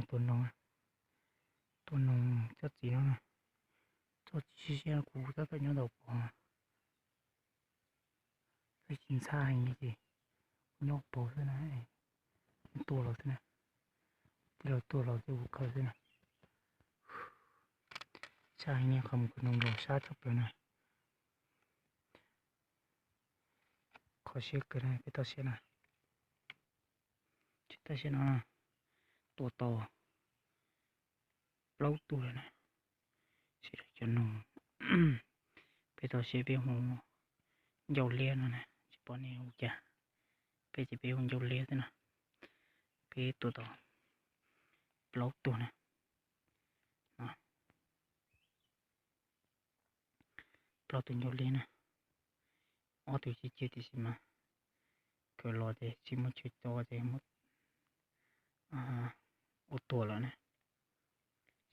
Tua noog, tua noog tsob txiv no na, tsob txiv siab siab kuv tab tom nyob ntawm pov, tab sis ntxhab heev li ces kuv nyob pov xwb na, tua los xwb na, tij laug tua los ces kuv khaws xwb na. Sab heev li, qhov mus khaws noog los sab tshaj plaws na. Kho siab kawg na peb toj siab na. Tsis toj siab no, tua tau plaub tug lawm na. Sawv daws cov noog, peb toj siab peb hu ncauj liab no na, tsis paub nej hu cas, peb ces peb hu ncauj liab xwb na. Peb tua tau plaub tug na. Plaub tug ncauj liab na, ob tug ciaj ciaj tiam sis mas khaws los ces tsis muaj chaw tso ces muab ua tuag lawm na.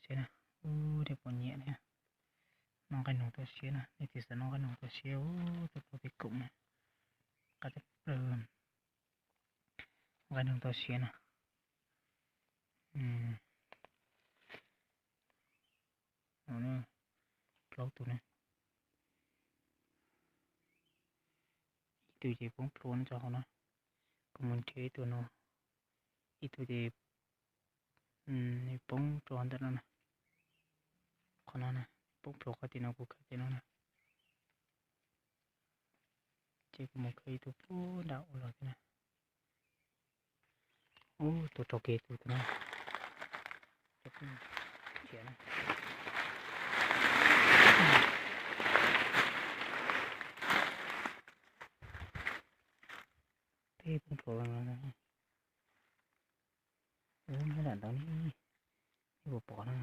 Saib na, ub, dej pom nyiam thiab. Noj nqaij noog toj siab na, leej twg xav noj nqaij noog toj siab, ub, tuaj pab peb koom na, qab teb plaws. Nqaij noog toj siab na. Plaub tug na, ib tug ces poob plhuav no rau hauv no, kuv mus nrhiav ib tug no, ib tug ces poob rau ntawm no na, qhov no na, poob plhuav qhov tim no kuv khaws tim no na. Ces kuv mus khaws ib tug puag nram ua los thiab na. Ub, tua raug kiag tus tus no. Teb poob plhuav los no. Nyob nram ntawd ne, nej puas pom na?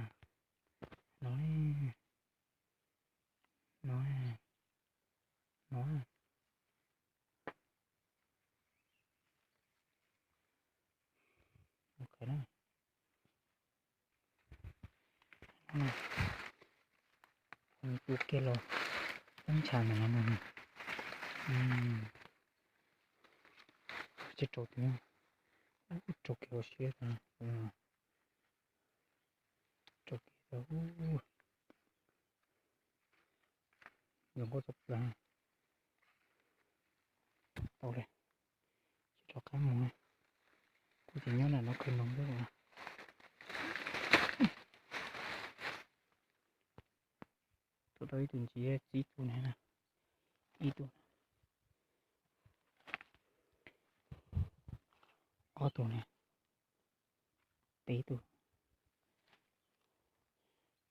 No, no, no. Ok na. Tua kiag los poob ntsha ntawm no. Tsis raug tus, raug kiag ua siab tas. Raug kiag tas. Zoo nkauj tshaj plaws. Tau li, tsis rov qab mus, kuv tseem nyob nram no khaws noog xwb os. Tua tau ib tug ntsis, tsib tug ne, ib tug, ob tug ne, peb tug,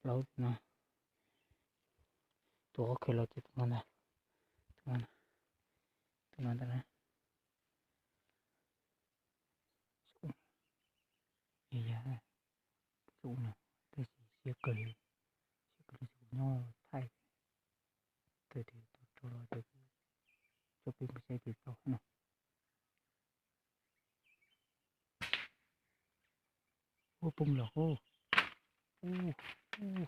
plaub tug no. Tus qhov khaws los ces tus no ntag, tus no ntag na. Yog, yog, tab sis siab kawg, siab kawg li, kuv nyob Thaib, tawm tes tau rau los ces kuv coj peb mus saib tes tau no. Ub, poob los ub, ub,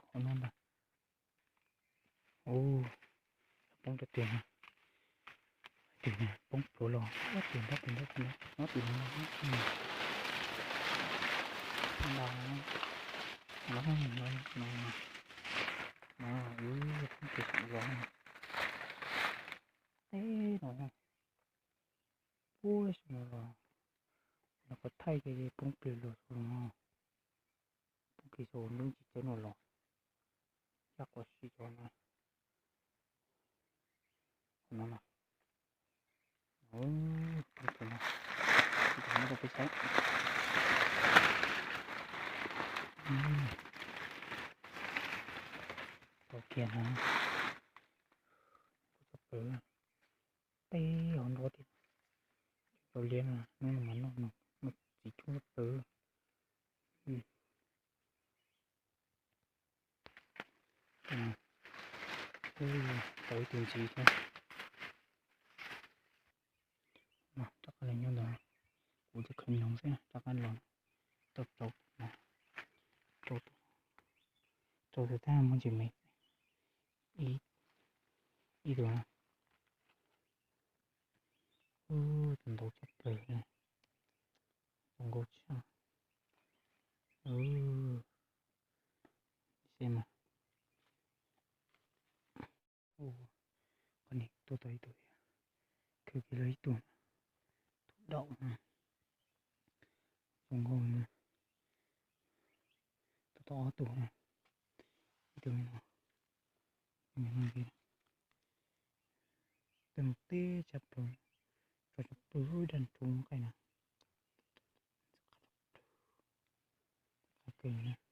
qhov no ntag. Ub, poob rau tiag, tiag, poob pluav los, ub, tiag, nrab tiag, nrab tiag, nrab tiag, nrab tiag, nrab tiag, no, no, no, no, ub, poob tiag saum zos no, teb no, ub, saum no los, los qhov thaij ces poob plig los saum no, poob plig saum ntub tsis cawb no los, yaj qhov si cov no, no, no, poob plig no, muab rau peb saib. Tau kiag no, kuv txog pawg, teb hauv nruab tiag, cov liab no hnub no mas noj no, noj txiv coob txawv. Tau ib tug ntxiv thiab. Rov qab los nyob ntawd, kuv coj khaws noog xwb, rov qab los tau rau, rau tus, rau tus tab muab ntsis me, ib, ib tus na. Tus ntau tshaj plaws, tus nkauj tshaj. Ua nkauj na. Tau tau ob tug no, ib tug no, tej no teb tshaj plaws, tso tso pw ib daim nroo qaij na. Qab kawg na.